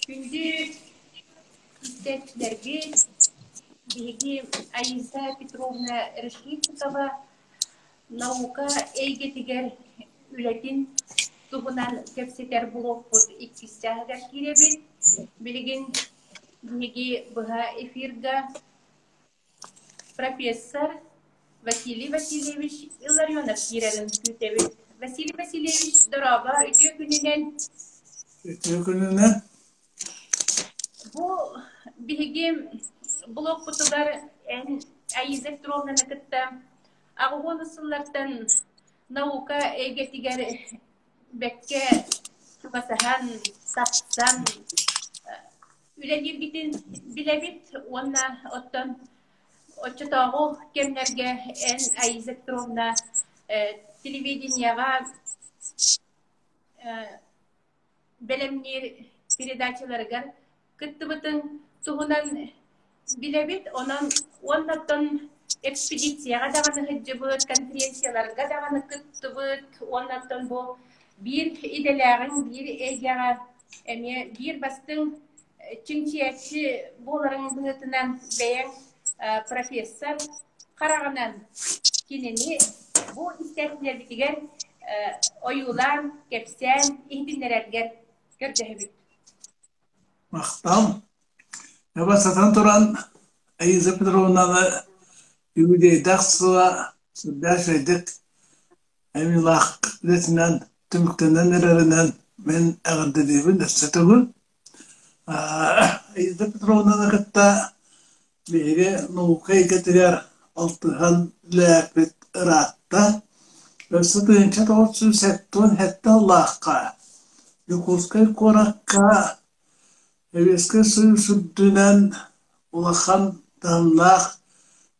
Күндү истээччилэрбит, биһиги Аиса Петровна Решетникова наука эйгэтигэр үлэтин туһунан кэпсэтэр блокпут иккис чааһыгар киирэбит. Билигин биһиги быһа эфирга профессор Василий Васильевич Илларионов киирэрин күүтэбит. Василий Васильевич, дорообо, үтүө күнүнэн. Үтүө күнүнэн. Бу биһиги блокпутугар эн Аиза Петровнаны кытта аҕыс сыллартан наука эйгэтигэр бэккэ чугасаһан, тапсан үлэлииргитин билэбит уонна оттон оччотооҕу кэмнэргэ эн Аиза Петровна телевидениеҕа бэлэмниир передачаларыгар кыттыбытын туһунан билэбит. Онон уоннаттан экспедицияҕа даҕаны сылдьыбыт, конференцияларга даҕаны кыттыбыт. Уоннаттан бу биир идэлээҕиҥ, биир эйгэҕэ эмиэ биир бастыҥ чинчийээччи буоларыҥ быһыытынан бэйэҥ профессор хараҕынан кинини бу истээччилэрбитигэр ойуулаан, кэпсээн иһитиннэрэргэр көрдөһөбүт. Махтал. Бастатан туран, Аиза Петровнаны юбилейдаах сыла сүрдээх үчүгэйдик айымньылаах үлэтинэн түмүктэнэн эрэринэн мин эҕэрдэлиибин өссө төгүл. Аиза Петровнаны кытта биһиги наука эйгэтигэр алтыһан үлэлээппит ыраатта. Өссө 1977 сыллаахха Дьокуускай куоракка Сэбиэскэй Союз үрдүнэн улахан таһымнаах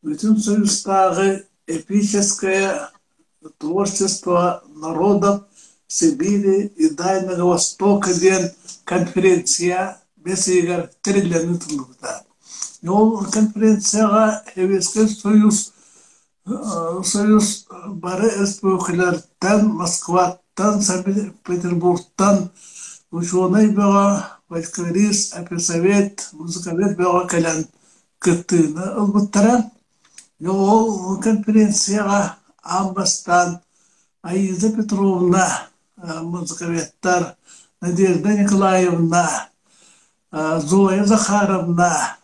Бүтүн Союзтааҕы эпическое творчество народов Сибири и Дальнего Востока диэн конференция бэс ыйыгар тэриллэн ыытыллыбыта. Ол конференцияҕа Сэбиэскэй Союз Союз бары республикалартан, Москваттан, Санкт-Петербургтан учуонай бөҕө, фольклорист, оперсовет, музыковед бөҕө кэлэн кыттыыны ылбыттара. Ол конференцияҕа аан бастаан Аиза Петровна музыковедтар Надежда Николаевна, Зоя Захаровна,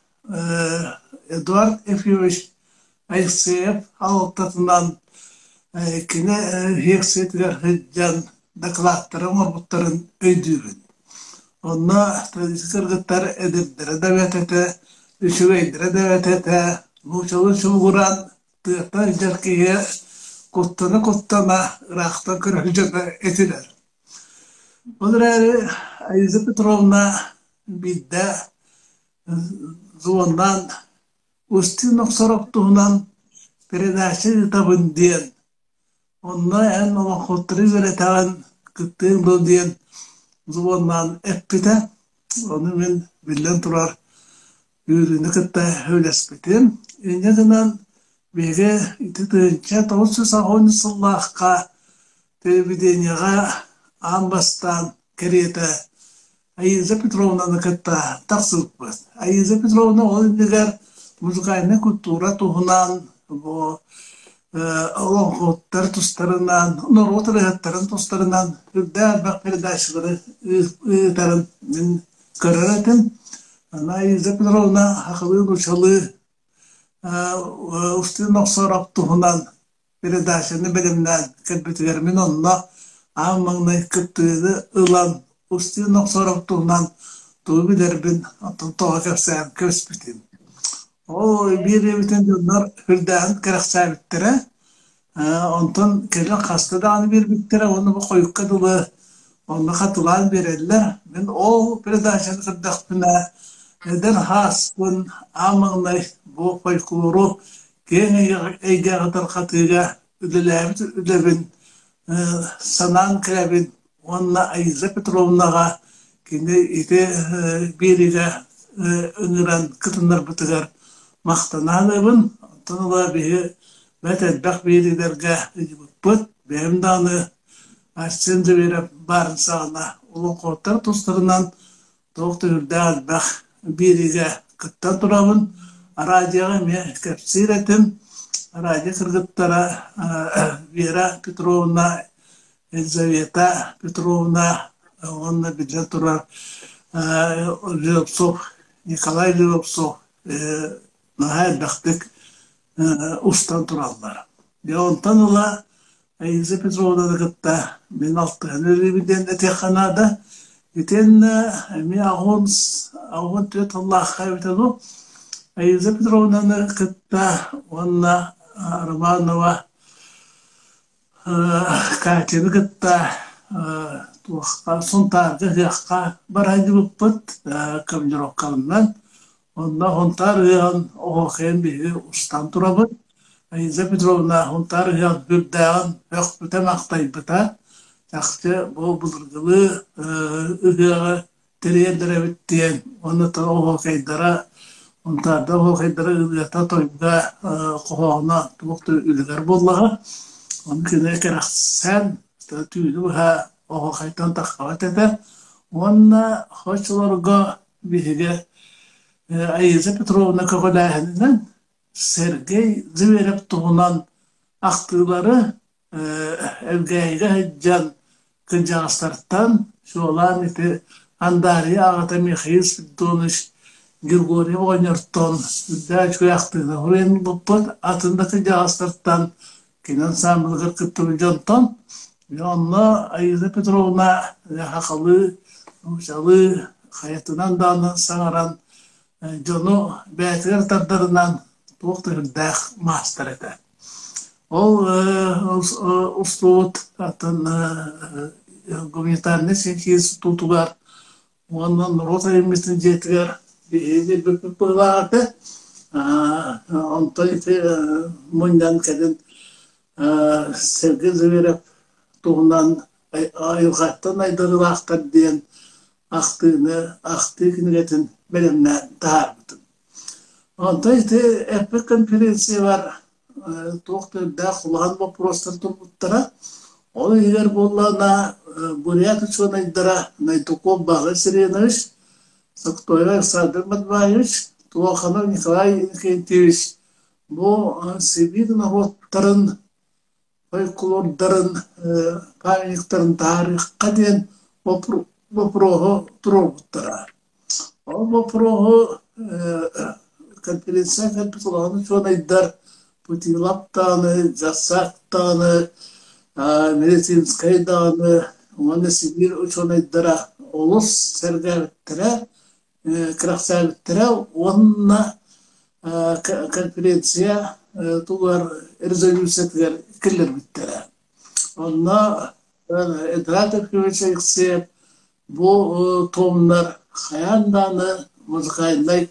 Эдуард Ефимович Алексеев аҕалтатынан кини лекциятыгар сылдьан дакылааттары оҥорбуттарын өйдүүбүн. Онно кыргыттар эдэрдэрэ да бэрт этэ, үчүгэйдэрэ да бэрт этэ, нууччалыы чугураан тыаттан илдьэр киһи куттана-куттана ыраахтан көрөр дьоно этилэр. Ол эрээри Аиза Петровна биирдэ звоннаан Устин Нохсоров туһунан передача ыытабын диэн, онно эн олоҥхоттары үөрэтэҕин, кыттыаҥ дуо диэн звоннаан эппитэ. Ону мин, биллэн турар, үөрүүнү кытта үлэспитим. Инньэ гынан биһиги ити 1980 сыллаахха телевидениеҕэ аан бастаан кэриэтэ Аиза Петровнаны кытта тахсыбыппыт. Аиза Петровна ол иннигэр музыкальнай культура туһунан бу олоҥхоттар тустарынан, норуот ырыаһыттарын тустарынан үрдээх элбэх передачалары ыытарын мин көрөр этим. Аиза Петровна сахалыы нууччалыы Устин Нохсоров туһунан. передачаны бэлэмнээн кэлбитигэр мин онно аан маҥнай кыттыыны ылан Устин Нохсоров туһунан тугу билэрбин оттон тоҕо кэпсээн кэбиспитим. Ол биэриэбитин дьоннор үрдээҕин кэрэхсээбиттэрэ. Онтон кэлин хаста даҕаны биэрбиттэрэ уонна бу хойукка дылы онно хатылаан биэрэллэр. Мин ол передачаны көрдөхпүнэ, эдэр сааспын аан маҥнай бу фольклору киэҥ эйгэҕэ тарҕатыыга үлэлээбит үлэбин санаан кэлэбин уонна Аиза Петровнаҕа кини ити биэриигэ ыҥыран кытыннарбытыгар махтана саныыбын. Оттон ыла биһи бэрт элбэх биэриилэргэ ыйыбыппыт. Бэйэм даҕаны Арсен Зверев баарын саҕана олоҥхоһуттар тустарынан туох да үрдээх элбэх биэриигэ кыттан турабын. Араадьыйаҕа эмиэ кэпсиир этим. Араадьыйа кыргыттара Вера Петровна, Елизавета Петровна уонна биллэн турар Лепсов, Николай Лепсов наһаа элбэхтик устан тураллар. Дьэ онтон ыла Аиза Петровнаны кытта мин алтыһан үлэлиибин диэн этиэххэ наада. Итиэннэ эмиэ 84 сыллаахха эбитэ дуу, Аиза Петровнаны кытта уонна Романова Катяны кытта туохха Сунтаарга ыһыахха барайдыбыппыт командировкаларынан. Онно Һунтаар ыһыаҕын оһуохайын биһиги устан турабыт. Аиза Петровна Һунтаар ыһыах бүрдээҕин өхпүтэ-махтайбыта. Чахчы бу былыргылыы ыһыаҕы тэрийэллэр эбит диэн уонна оһуохайдара Һунтаардар оһуохайдара ырыата-тойуга хоһооно туох да үлүгэр буоллаҕа. Ону кини кэрэхсээн түүнү быһа оһуохайтан таххабат этэ. Уонна оччолорго биһиги Аиза Петровна көҕүлээһининэн Сергей Зверев туһунан ахтыылары Элгээйигэ сылдьан кырдьаҕастартан, чуолаан ити Андаарыйа аҕата Михаил Спиридонович Григорьев оҕонньортон үрдээх үчүгэй ахтыыны суруйан ылбыппыт. Атын да кырдьаҕастартан кини ансаамбылыгар кыттыбыт дьонтон. Онно Аиза Петровна сахалыы, нууччалыы хайатынан даҕаны саҥаран дьону бэйэтигэр тардарынан туох да үрдээх маастар этэ. Ол устубут атын гуманитарнай институтугар уонна норуот айымньытын дьиэтигэр биһиги билбиппит быһыылаах этэ. Онтон ити мунньан кэлин Сергей Зверев туһунан айылҕаттан айдарыылаахтар диэн ахтыыны ахтыы кинигэтин бэлэмнээн таһаарбытым. Онтон ити эппит конференциябар туох да үрдээх улахан боппуруостар турбуттара. Ол иһигэр буоллаҕына бурят учуонайдара Найдуков Баҕай Сиренович, Сактоева Александр Матвеевич, Туоханов Николай Иннокентьевич бу Сибиир норуоттарын фольклордарын памятниктарын таһаарыахха диэн боппуруоһу туруорбуттара. Ол боппуруоһу конференция кэлбит улахан учуонайдар Путилов даҕаны, Жасак даҕаны, Медицинскэй даҕаны уонна Сибиир учуонайдара олус сэргээбиттэрэ, кэрэхсээбиттэрэ уонна конференция тугар резолюциятыгар киллэрбиттэрэ. Онно Эдуард Ефимович Алексеев бу туомнар хайаан даҕаны музыкальнай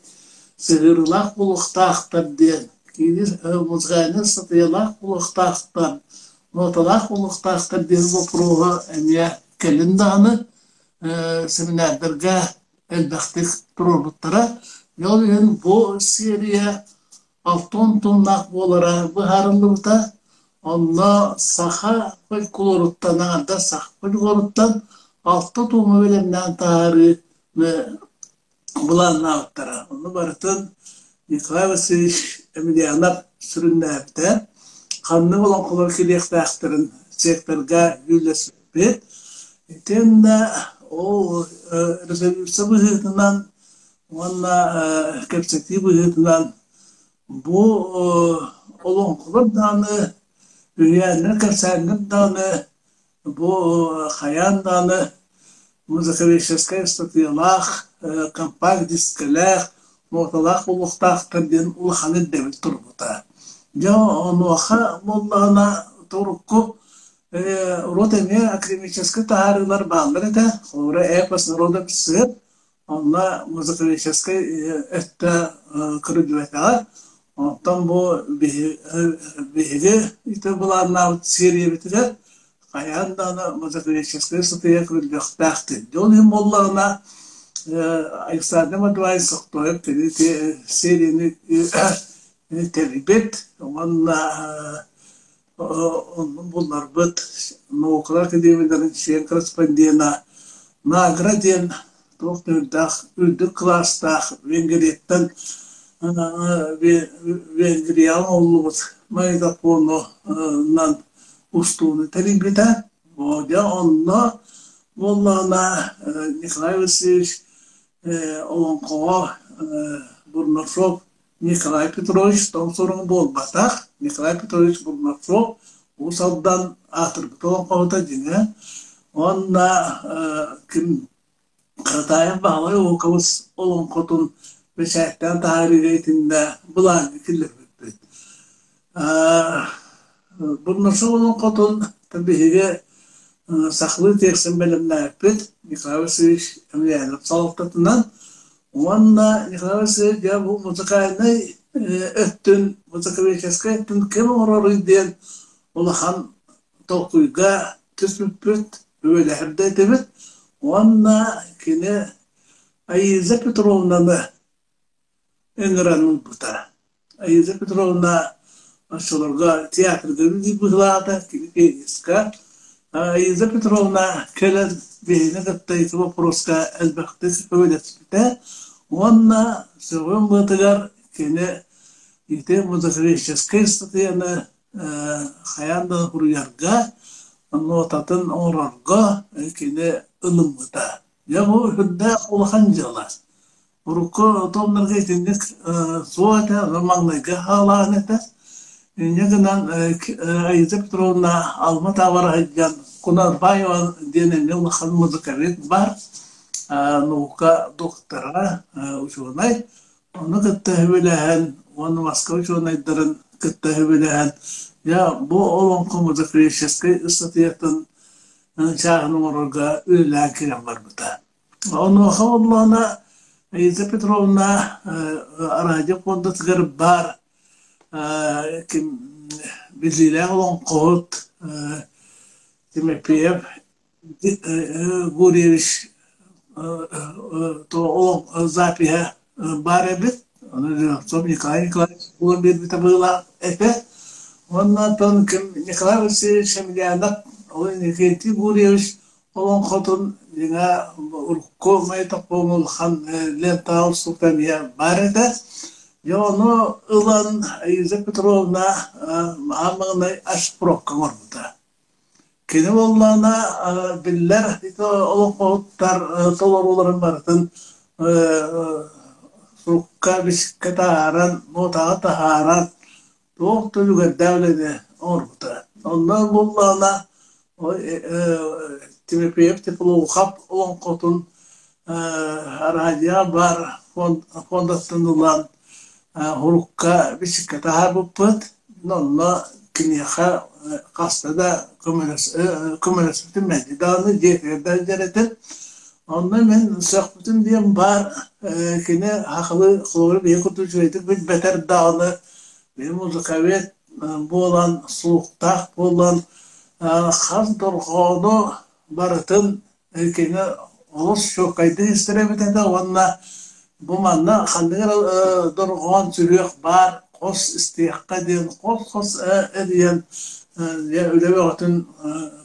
сыһыарыылаах буолуохтаахтар диэн, кини музыкальнай ыстатыйалаах буолуохтаахтар, ноталаах буолуохтаахтар диэн боппуруоһу эмиэ кэлин даҕаны семинардарга элбэхтик туруорбуттара. Ол иһин бу серия 60 тоннаах буолара быһаарыллыбыта. Онно саха фольклоруттан, аҥардас саха фольклоруттан алта туому бэлэмнээн таһаарыыны былааннаабыттара. Ону барытын Николай Васильевич Емельянов сүрүннээбитэ. Ханнык олоҥхолор кириэхтээхтэрин секторга дьүүллэспиппит. Итиэннэ ол резолюция быһыытынан уонна кэпсэтии быһыытынан бу олоҥхолор даҕаны Үһүйээннэр, кэпсээннэр даҕаны бу хайаан даҕаны музыкалическай ыстатыйалаах, компакт-дискэлээх, нуоталаах буолуохтаахтар диэн улахан ирдэбил турбута. Дьэ, онуоха буоллаҕына урукку урут эмиэ академическай таһаарыылар бааллар этэ. Холобура, эпос народа сыап Онно музыкалическай өттө көрүллүбэтэҕэ. Оттон бу биһиги ити былааннаабыт сиэрийэбитигэр хайаан даҕаны музыкалическай сытыйа көрүллүөхтээх диэн. Дьэ ол иһин буоллаҕына Александр Мадваевич Сохтоев кини серияны тэрийбит уонна Оннун булларбыт наукалар академияларын член-корреспондена Награ диэн туох да үрдээх үрдүк кылаастаах Венгрияттан Венгрияҕа оҥоһуллубут магнитофонунан устууну тэрийбитэ. Дьэ онно буоллаҕына Николай Васильевич олоҥхоҕо Бурнашов Николай Петрович тоҥсоруҥ буолбатах, Николай Петрович Бурнашов Уус Алдан аатырбыт олоҥхоһута дьиҥэ. Уонна ким Харатаайап Баһылай Уокабыс олоҥхотун бэчээттээн таһаарыыга итиннэ былааҥҥа киллэрбиппит. Бурнашов олоҥхотун биһиги сахалыы тиэксин бэлэмнээбиппит Николай Васильевич Емельянов салалтатынан Уонна Николай Васильевич дьэ бу музыкальнай өттүн, музыкалическай өттүн ким оҥороруй диэн улахан толкуйга түспүппүт, үлэлэһэр да этибит. Уонна кини Аиза Петровнаны ыҥыран ылбыта. Аиза Петровна оччолорго театрга үлэлиир быһыылааҕа, кини пианистка. Аиза Петровна кэлэн биһигини кытта ити боппуруоска элбэхтик көмөлөспүтэ уонна сөҕүм быатыгар кини ити музыкалическай ыстатыйаны хайаан да суруйарга, нотатын оҥорорго кини ылыммыта. Дьэ бу сүрдээх улахан дьыала. Урукку томнорго итинник суох этэ, маҥнайгы хаалаан этэ. Инньэ гынан Аиза Петровна Алма Таабара сылдьан Кунарбаева диэн эмиэ улахан музыкалист баар, наука доктора, учуонай. Ону кытта сөбүлэһэн уонна Москва учуонайдарын кытта сөбүлэһэн, дьэ бу олоҥхо музыкалическай ыстатыйатын чааһын оҥорорго үлэлээн киирэн барбыта. Онуоха буоллаҕына Аиза Петровна радио пуондатыгар баар ким биллиилээх олоҥхоһут Тимофеев Гурьевич запиһа баар эбит. Ону Николай Николаевич булан биэрбитэ быһыылаах этэ. Уонна оттон ким Николай Васильевич Емельянов, ол Иннокентий Гурьевич Олоҥхотун дьиҥэ урукку Майтоппуоҥҥа улахан лентаҕа устубута эмиэ баар этэ. Дьэ ону ылан Аиза Петровна аан маҥнай ашпрокка оҥорбута. Кини буоллаҕына биллэр ити олоҥхоһуттар толорууларын барытын сурукка, бичиккэ таһааран, нуотаҕа таһааран туох да үлүгэрдээх үлэни оҥорбута. Онно буоллаҕына Тимофеев Теплоухов олоҥхотун араадьыйаҕа баар фондаттан ылан урукка бичиккэ таһаарбыппыт. Онно киниэхэ хаста да көмөлөспүтүм мэлдьи даҕаны дьиэтигэр да сылдьар этим. Онно мин сөхпүтүм диэн баар кини сахалыы холобура биһиги курдук үчүгэйдик билбэтэр даҕаны Мин музыковед буолан, слухтаах буолан, хас дорҕоону барытын кини олус чуолкайдык истэр эбит этэ уонна бу манна ханнык эрэ дорҕоон сүрүөх баар хос истиэххэ диэн хос-хос эрийэн үлэ бөҕөтүн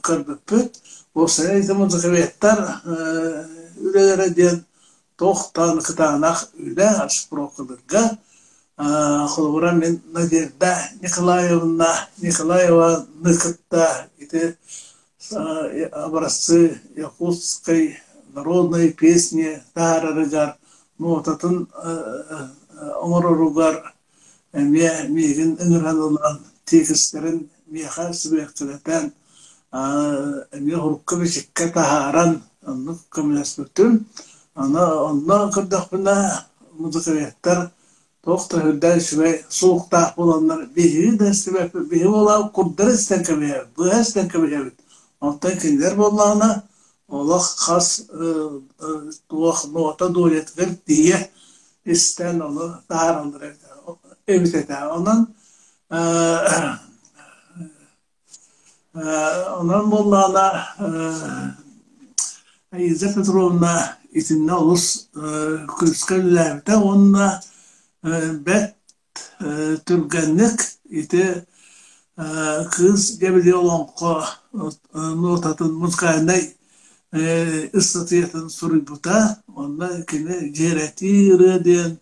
көрбүппүт. Уопсайынан ити музыковедтар үлэлэрэ диэн туох даҕаны кытаанах үлэ расшифровкалыырга Холобура, мин Надежда Николаевна Николаеваны кытта ити образцы якутской народной песни таһаарарыгар, нотатын оҥороругар эмиэ миигин ыҥыран ылан тиэкистэрин миэхэ сибиэккэлэтэн, эмиэ урукка-бичиккэ таһааран оннук көмөлөспүтүм. Аны онно көрдөхпүнэ, музыкалеттар туох да сүрдээх үчүгэй суруктаах буоланнар биһиги да истибэппит, биһиги буолаабыт курдары истэн кэбиһэбит, быһа истэн кэбиһэбит. Онтон кинилэр буоллаҕына олох хас туох нота дуоятыгар тиийэ истэн ону таһаараллар эбит этэ. Онон Онон буоллаҕына Аиза Петровна итиннэ олус күүскэ үлэлээбитэ уонна бэрт түргэнник ити Кыыс Дьэбили олоҥхо нотатын музыкальнай ыстатыйатын суруйбута. Онно кини «Дьиэрэтии ырыа» диэн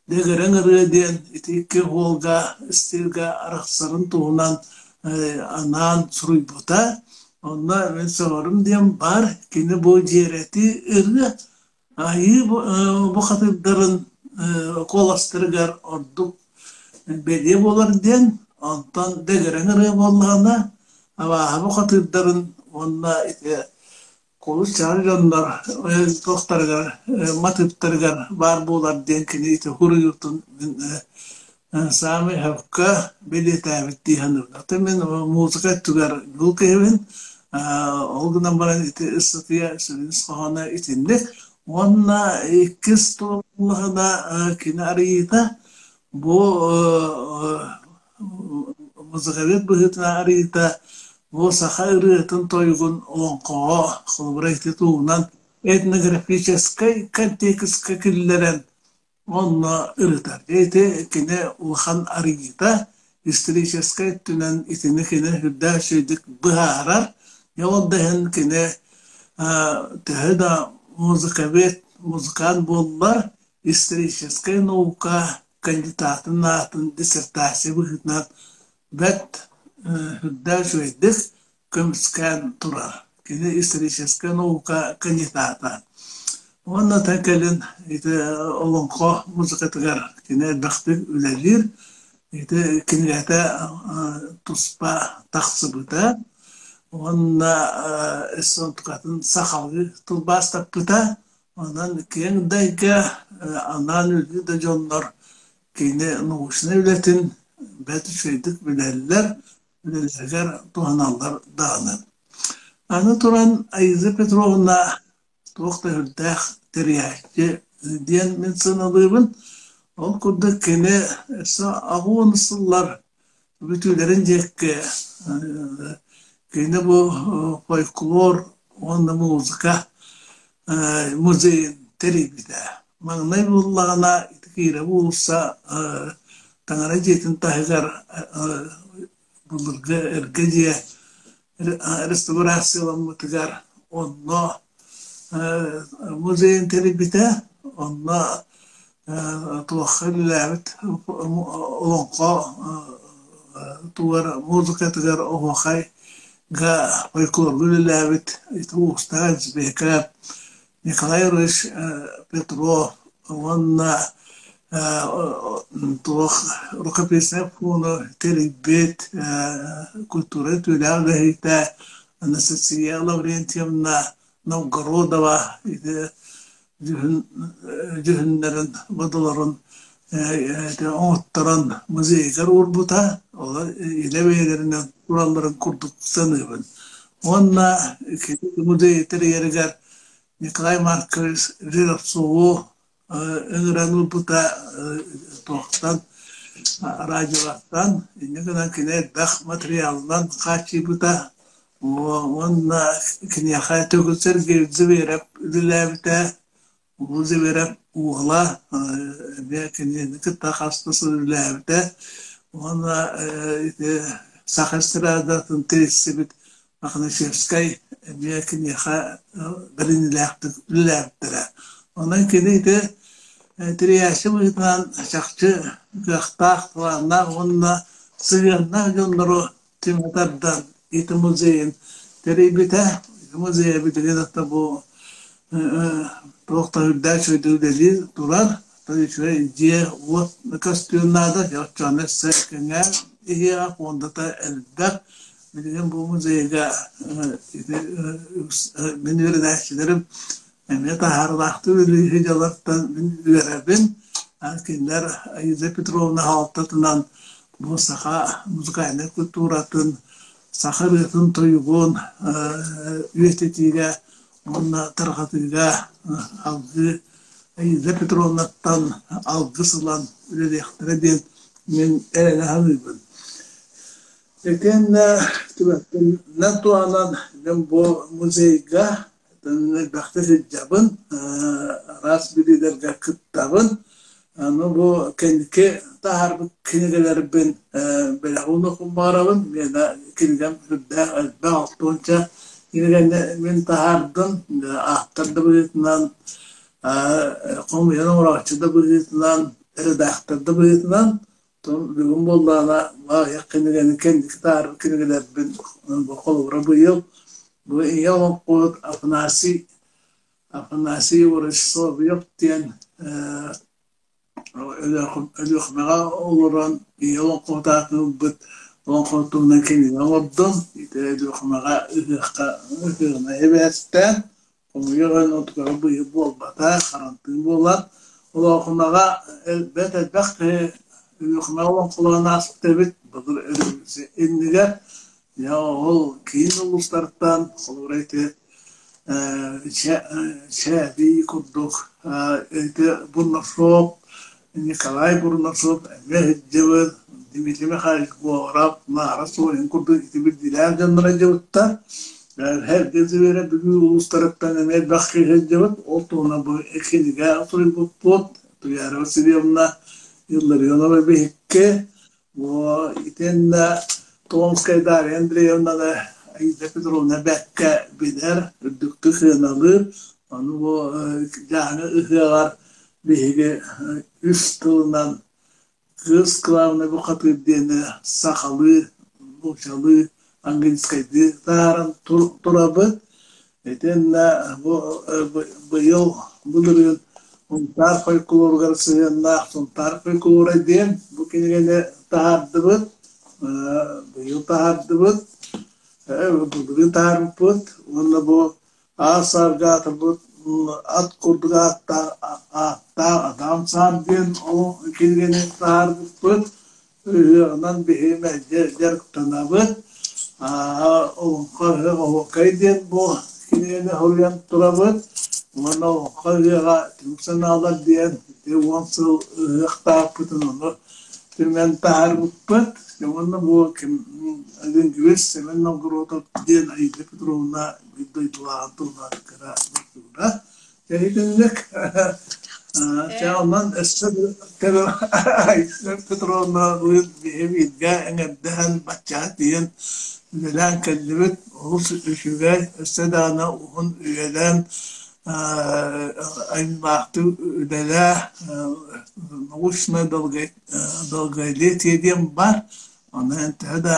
Дэгирэҥ ырыа диэн ити икки уолга стилгэ арахсарын туһунан анаан суруйбута. Онно мин сөҕөрүм диэн баар, кини бу дьиэрэтии ырыа айыы бухатыырдарын куоластарыгар ордук бэлиэ буолар диэн, онтон дэгирэҥ ырыа буоллаҕына, абааһы бухатыырдарын уонна ити Кулус чаҕыл дьоннор туохтарыгар, матыыптарыгар баар буолар диэн кини ити суруйуутун мин саамай сөпкө бэлиэтээбит дии саныыбын. Оттон мин музыка өттүгэр дьул киһибин, ол гынан баран ити ыстатыйа сүрүн ис хоһооно итинник. Уонна иккис туоллаҕына кини арыйыыта бу музыковед быһыытынан арыйыыта бу саха ырыатын-тойугун олоҥхоҕо, холобура ити туһунан этнографическай контекска киллэрэн онно ырытар. Ити кини улахан арыйыыта, историческай өттүнэн итини кини үрдээх үчүгэйдик быһаарар. Ол да иһин кини төһө да музыковед, музыкант буоллар, историческай наука кандидатын аатын диссертация быһыытынан бэрт үрдээх үчүгэйдик көмүскээн турар. Кини историческай наука кандидата. Уонна та кэлин ити олоҥхо музыкатыгар кини элбэхтик үлэлиир. Ити кинигэтэ туспа тахсыбыта. Уонна эстонтукатын сахалыы тылбаастаппыта. Онон киэҥ да эйгэ анаан үлэлиир да дьоннор кини научнай үлэтин бэрт үчүгэйдик билэллэр, үлэлэригэр туһаналлар даҕаны. Аны туран Аиза Петровна туох да үрдээх тэрийээччи диэн мин сыаналыыбын. Ол курдук кини өссө 80 сыллар бүтүүлэрин диэки кини бу фольклор уонна музыка музейын тэрийбитэ. Маҥнай буоллаҕына ити Киирэ уулусса таҥара дьиэтин таһыгар былыргы эргэ дьиэ реставрацияламмытыгар онно музейын тэрийбитэ. Онно туохха үлэлээбит олоҥхо тугар музыкатыгар оһуохайга фольклорга үлэлээбит ити уустаах Эльзбека Николай Иванович Петров уонна туох рукописнай пууну тэрийбит культура үтүөлээх үлэһитэ Анастасия Лаврентьевна Новгородова ити дьүһүннэрин бодолорун оҥотторон музейыгар уурбута, олор илэ бэйэлэринэн туралларын курдук саныыбын. Уонна музей тэрийэригэр Николай Маркович Жировцову ыҥыран ылбыта туохтан радиолартан, инньэ гынан кини элбэх материалынан хааччыйбыта уонна киниэхэ Төгүл Сергеевич Зверев үлэлээбитэ. Улуу Зверев уола эмиэ кинини кытта хас да сыл үлэлээбитэ уонна ити Саха эстрадатын тэрийсибит Афанасьевскай эмиэ киниэхэ бэриниилээхтик үлэлээбиттэрэ. Онон кини ити тэрийээччи быһыытынан чахчы кыахтаах, талааннаах уонна сыһыаннаах дьоннору түмэ тардан ити музейын тэрийбитэ. Ити музейа билигин ата бу туох да үрдээх үчүгэйдик үлэлии турар. Үчүгэй дьиэ-уот көстүөн наада, оччоҕуна өссө кэҥээн иһиэҕэ, пуондата элбэх. Билигин бу музейга мин үөрэнээччилэрим эмиэ таһаарыылаахтык үлэлии дьаллартан мин үөрэбин. Кинилэр Аиза Петровна салалтатынан бу саха музыкальнай культуратын, саха ырыатын-тойугун үйэтитиигэ уонна тарҕатыыга алгыы Аиза Петровнаттан алгыс ылан үлэлиэхтэрэ диэн мин эрэнэ саныыбын. Итиэннэ түбэлтэнэн туһанан мин бу музейга элбэхтэ сылдьабын, араас билиилэргэ кыттабын. Аны бу кэнники таһаарбыт кинигэлэрбин бэлэх уунуохпун баҕарабын. Миэнэ кинигэм сүрдээх элбэх, алтыанча кинигэни мин таһаардым. Ааптар да быһыытынан, хомуйан оҥорооччу да быһыытынан, редактор да быһыытынан. Бүгүн буоллаҕына аҕыйах кинигэни кэнники таһаарбыт кинигэлэрбин холобура быйыл бу ийэ олоҥхоһут Афанасий Афанасий Егорович Соловьев диэн Өлүөхүмэҕэ олорон ийэ олоҥхоһут аатын ылбыт олоҥхоһут туһунан кинигэ оҥордум. Ити Өлүөхүмэҕэ ыһыахха ыһыаҕына эбээстээн Хомуйар отугара быйыл буолбата, харантыын буолан, Олоохунаҕа бэрт элбэх киһи Өлүөхүмэҕэ олоҥхолоон ааспыт эбит, былыр өрөбүлүсүйэ иннигэр. Дьэ ол киин улуустартан, холобура ити Чээбий курдук ити Бурнашов Николай Бурнашов эмиэ сылдьыбыт, Дмитрий Михайлович Говоров, Наара Суорин курдук ити билдилээх дьонноро сылдьыбыттар. Эргэ Зверя Бүлүү улуустарыттан эмиэ элбэх киһи сылдьыбыт. Ол туһунан бу кинигэ суруйбуппут. Туяра Васильевна Илларионова биһикки Бу итиэннэ Томская Дарья Андреевнаны Аида Петровна бэркэ билэр, үрдүктүк сыаналыыр. Ону бу Дьааҥы ыһыаҕар биһиги үс тылынан кыыс главный бухатыыр диэни сахалыы, нууччалыы, английскайдыы таһааран турабыт. Итиэннэ бу быйыл былырыын Сунтаар фольклоругар сыһыаннаах Сунтаар фольклора диэн бу кинигэни таһаардыбыт, быйыл таһаардыбыт, былырыын таһаарбыппыт уонна бу аар-саарга аатырбыт ат курдук ааттаах ааттаах Адам Саар диэн ол кинигэни таһаарбыппыт. Ыһыаҕынан биһиги мэлдьи дьарыктанабыт. Олоҥхо ыһыах оһуокай диэн бу кинигэни суруйан турабыт. Уонна олоҥхо ыһыаҕа түмүк санаалар диэн ити 10 сыл ыһыахтаахпытын ону түмэн таһаарбыппыт. Уонна бу Лингвист Семен Новгородов диэн Аида Петровна биир дойдулааҕын туһунан кыра брошюра Итинник чэ онон өссө Айсен Петровналыын биһи бииргэ эҥэрдэһэн баччаҕа тиийэн үлэлээн кэллибит. Олус үчүгэй, өссө даҕаны уһун үйэлээн айымньылаахтык үлэлээ, научное долголетие диэн баар. Онон төһө да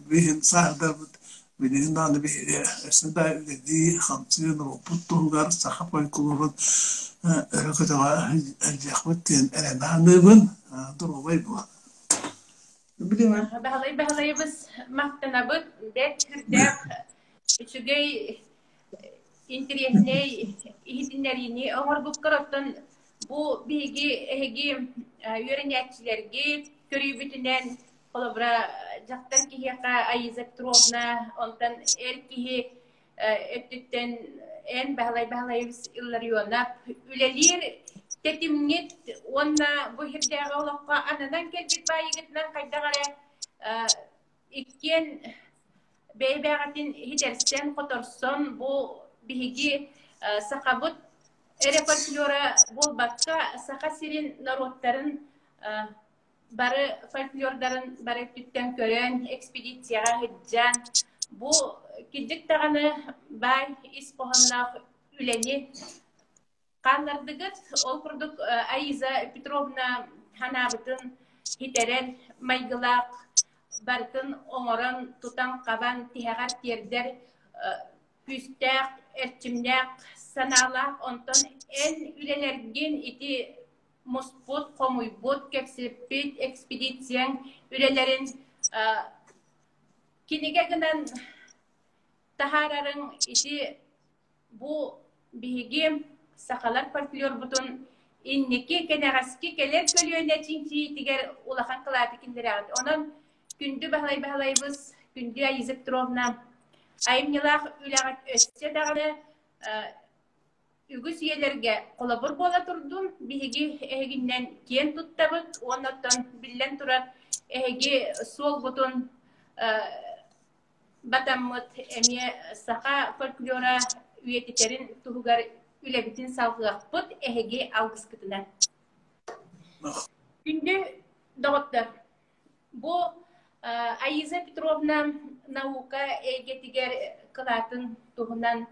биһин сааһырдарбыт Билигин даҕаны биһиги өссө да үлэлии-хамсыы норуоппут туһугар саха фольклорун өрө көтөҕө сылдьыахпыт диэн эрэнэ саныыбын. Доруобай буол. Баһылай Баһылайыбыс махтанабыт. Бэрт сүрдээх үчүгэй интэриэһинэй иһитиннэриини оҥорбуккар оттон бу биһиги эһиги үөрэнээччилэргит көрүүбүтүнэн Холобура, дьахтар киһиэхэ Аиза Петровна, онтон эр киһи өттүттэн эн Баһылай Баһылаевич Илларионов үлэлиир тэтимҥит уонна бу сирдээҕи олоххо ананан кэлбит баайыгытынан хайдах эрэ иккиэн бэйэ-бэйэҕитин иһитэрсэн-хоторсон бу биһиги сахабыт эрэ фольклора буолбакка Саха сирин норуоттарын бары фольклордарын бары өттүттэн көрөн, экспедицияҕа сылдьан, бу кырдьык даҕаны баай ис хоһоонноох үлэни хааллардыгыт. Ол курдук Аиза Петровна санаабытын ситэрэн, майгылаах барытын оҥорон, тутан-хабан, тиһэҕэр тиэрдэр күүстээх, эрчимнээх санаалаах. Онтон эн үлэлэргин ити муспут, хомуйбут, кэпсэппит экспедицияҥ үлэлэрин кинигэ гынан таһаарарыҥ ити бу биһиги сахалар фольклорбутун инники кэнэҕэски кэлэр көлүөнэ чинчийиитигэр улахан кылааты киллэрэҕит. Онон күндү Баһылай Баһылайбыс, күндү Аиза Петровна, айымньылаах үлэҕит өссө даҕаны үгүс үйэлэргэ холобур буола турдун. Биһиги эһигиннэн киэн туттабыт уонна оттон биллэн турар эһиги суолгутун батаммыт эмиэ саха фольклора үйэтитэрин туһугар үлэбитин салҕыахпыт эһиги алгыскытынан. Күндү доҕоттор, бу Аиза Петровна наука эйгэтигэр кылаатын туһунан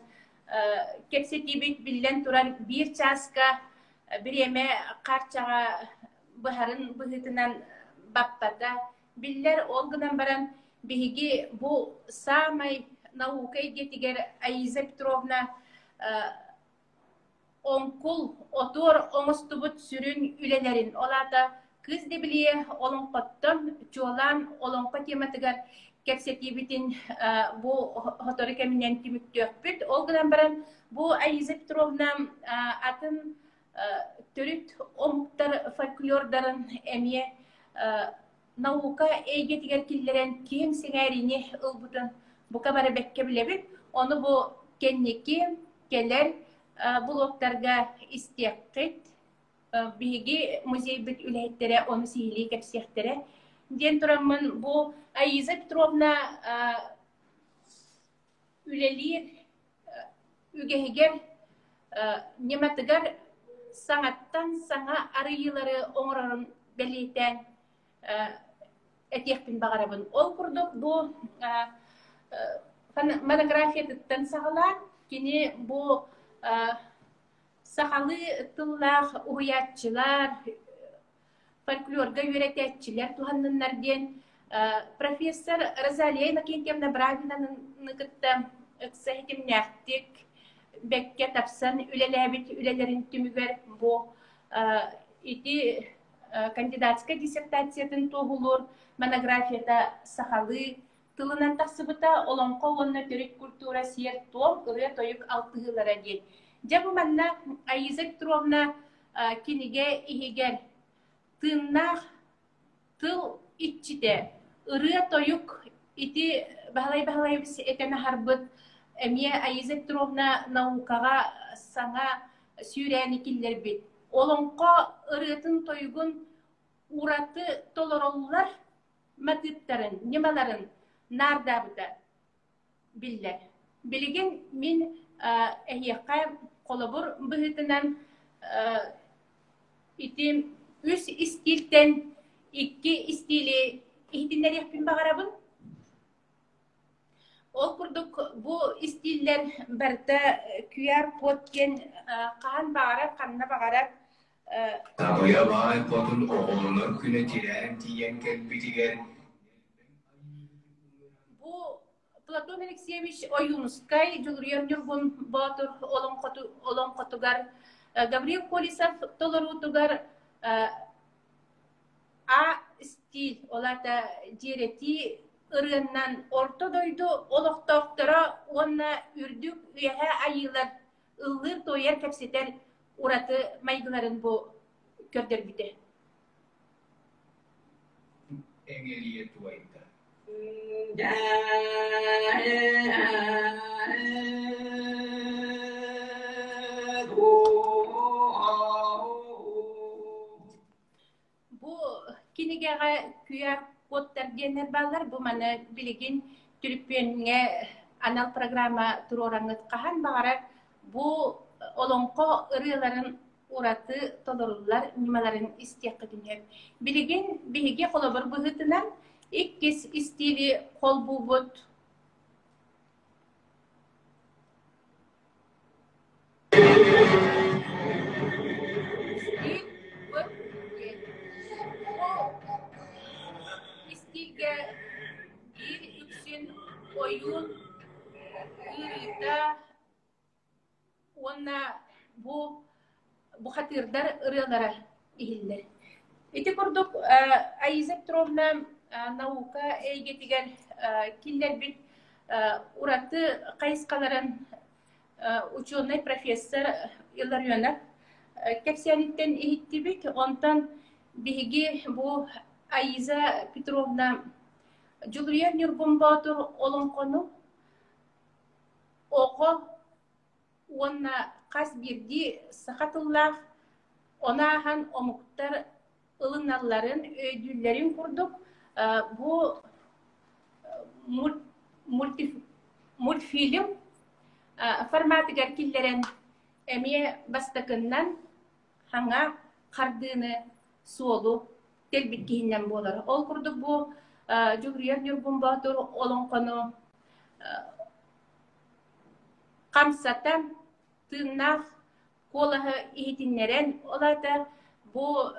кэпсэтиибит биллэн турар биир чааска бириэмэ хаарчаҕа быһарын быһыытынан баппата биллэр. Ол гынан баран биһиги бу саамай наука эйгэтигэр Аиза Петровна Оҥкул, отуор оҥостубут сүрүн үлэлэрин, ол аата Кыыс Дэбилийэ олоҥхоттон, чуолаан олоҥхо тематыгар кэпсэтиибитин бу сотору кэминэн түмүктүөхпүт. Ол гынан баран бу Аиза Петровна атын төрүт омуктар фольклордарын эмиэ наука эйгэтигэр киллэрэн киэҥ сэҥээриини ылбытын бука бары бэккэ билэбит. Ону бу кэнники кэлэр блогтарга истиэххит. Биһиги музейбыт үлэһиттэрэ ону сиһилии кэпсиэхтэрэ диэн тураммын бу Аиза Петровна үлэлиир үгэһигэр ньыматыгар саҥаттан саҥа арыйыылары оҥорорун бэлиэтээн этиэхпин баҕарабын. Ол курдук бу монографиятыттан саҕалаан кини бу сахалыы тыллаах уһуйааччылар, фольклорга үөрэтээччилэр туһанныннар диэн профессор Розалия Иннокентьевна Бравинаны кытта ыкса ситимнээхтик бэккэ тапсан үлэлээбит үлэлэрин түмүгэр бу ити кандидатскай диссертациятын туоһулуур монографията сахалыы тылынан тахсыбыта Олоҥхо уонна төрүт культура сиэр-туом ырыа-тойук алтыһыылара диэн. Дьэ бу манна Аиза Петровна кинигэ иһигэр тыыннаах тыл иччитэ, ырыа-тойук ити Баһылай Баһылаевич этэн аһарбыт эмиэ Аиза Петровна наукаҕа саҥа сүүрээни киллэрбит. Олоҥхо ырыатын-тойугун ураты толороллор матыыптарын, ньымаларын наардаабыта биллэр. Билигин мин эһиэхэ холобур быһыытынан ити үс истиилтэн икки истиили иһитиннэриэхпин баҕарабын. Ол курдук бу истииллэр барыта QR-код диэн хаһан баҕарар, ханна баҕарар Табыйа баай хотун оҕолонор күнэ тирээн тиийэн кэлбитигэр Бу Платон Алексеевич Ойуунускай Дьулуруйар Ньургун Боотур олоҥхотугар Гаврил Колесов толоруутугар А стиль, ол аата дьиэрэтии ырыаннан орто дойду олохтоохторо уонна үрдүк үөһээ айыылар ыллыыр-туойар кэпсэтэр ураты майгыларын бу көрдөрбүтэ. Эҥэлийэ туойда Бу кинигэҕэ QR-кодтар диэннэр бааллар. Бу маны билигин түлүпүөҥҥэ анал программа туруораҥҥыт хаһан баҕарар бу олоҥхо ырыаларын ураты толоруллар ньымаларын истиэххитин сөп. Билигин биһиги холобур быһыытынан иккис истиили холбуубут. Истиилгэ биир үксүн ойуун ыарыыта уонна бу бухатыырдар ырыалара. иһиллэр. Ити курдук Аиза Петровна наука эйгэтигэр киллэрбит ураты хайысхаларын ученай профессор Илларионов кэпсээниттэн иһиттибит. Онтон биһиги бу Аиза Петровна Дьулуруйар Ньургун Боотур олоҥхону оҕо уонна хас биирдии саха тыллаах ону ааһан омуктар ылыналларын, өйдүүллэрин курдук бу мультфильм форматыгар киллэрэн эмиэ бастакыннан хаҥа хардыыны суолу тэлбит киһинэн буолар. Ол курдук бу Дьулуруйар Ньургун Боотур олоҥхону хамсатан, тыыннаах куолаһы иһитиннэрэн, ол аата бу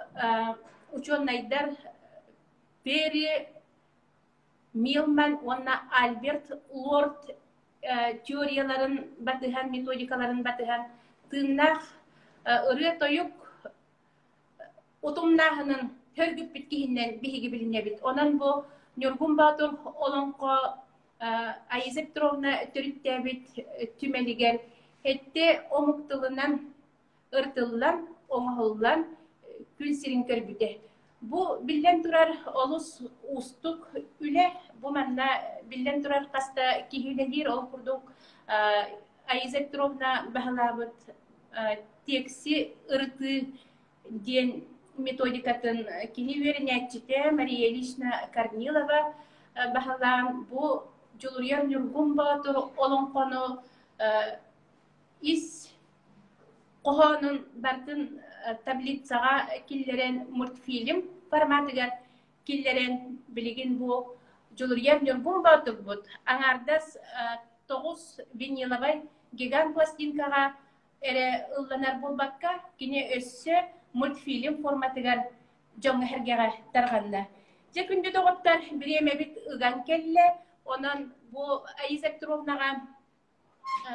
учуонайдар Перри Милман уонна Альберт Лорд теорияларын батыһан, методикаларын батыһан тыыннаах ырыа-тойук утумнааһынын сөргүппүт киһинэн биһиги билинэбит. Онон бу Ньургун Боотур олоҥхо Аиза Петровна төрүттээбит түмэлигэр эттэ омук тылынан ырытыллан, оҥоһуллан күн сирин көрбүтэ. Бу биллэн турар олус уустук үлэ. Бу манна биллэн турар хаста киһи үлэлиир. Ол курдук Аиза Петровна баһылаабыт тиэкси ырытыы диэн методикатын кини үөрэнээччитэ Мария Ильична Корнилова баһылаан бу Дьулуруйар Ньургун Боотур олоҥхону ис хоһоонун барытын таблицаҕа киллэрэн мультфильм форматыгар киллэрэн билигин бу Дьулуруйар Ньургун Боотурбут аҥаардас тоҕус виниловай гигант пластинкаҕа эрэ ылланар буолбакка, кини өссө мультфильм форматыгар дьоҥҥо-сэргэҕэ тарҕанна. Дьэ, күндү доҕоттор, бириэмэбит ыган кэллэ. Онон бу Аиза Петровнаҕа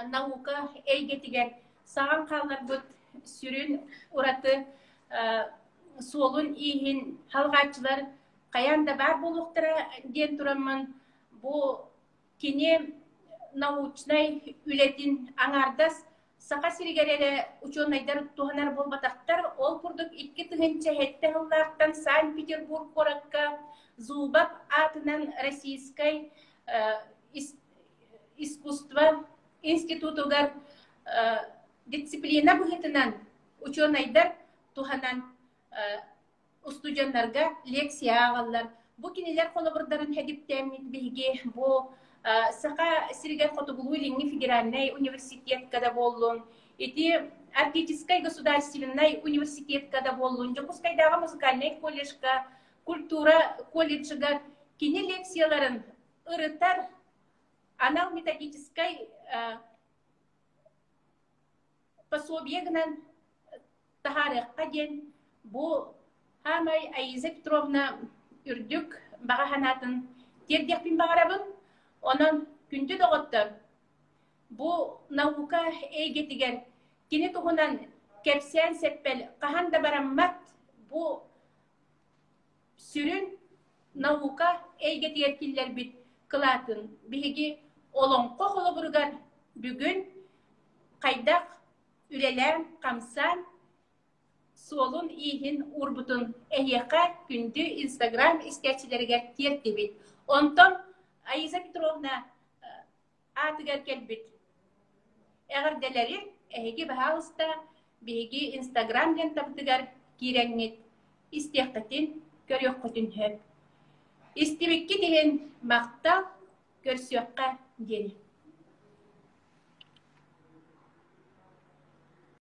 наука эйгэтигэр саҕан хаалларбыт сүрүн ураты суолун-ииһин халҕааччылар хайаан да баар буолуохтара диэн тураммын бу Кини научнай үлэтин аҥаардас Саха сиригэр эрэ учуонайдар туһанар буолбатахтар. Ол курдук 2007 сыллаахтан Санкт-Петербург куоракка Зубов аатынан Российскай искусство институтугар дисциплина быһыытынан учуонайдар туһанан устудьуоннарга лекция ааҕаллар. Бу кинилэр холобурдарын хэдиптэммит биһиги бу Саха сиригэр Хотугулуу-Илиҥҥи федеральнай университетка да буоллун, ити Арктическай государственнай университетка да буоллун, Дьокуускайдааҕы музыкальнай колледжка, культура колледжыгар кини лекцияларын ырытар анал методическай пособие гынан таһаарыахха диэн бу хаамай Аиза Петровна үрдүк баҕа санаатын тиэрдиэхпин баҕарабын. Онон күндү доҕоттор, бу наука эйгэтигэр кини туһунан кэпсээн сэппэл хаһан да бараммат бу сүрүн наука эйгэтигэр киллэрбит кылаатын биһиги олоҥхо холобуругар бүгүн хайдах үлэлээн-хамсаан суолун-ииһин уурбутун эһиэхэ күндү Инстаграм истээччилэригэр тиэртибит. Онтон Аиза Петровна аатыгар кэлбит эҕэрдэлэри эһиги баһаалыста биһиги Инстаграм лентабытыгар киирэҥҥит истиэххитин, көрүөххүтүн сөп. Истибиккит иһин махтал, көрсүөххэ диэри.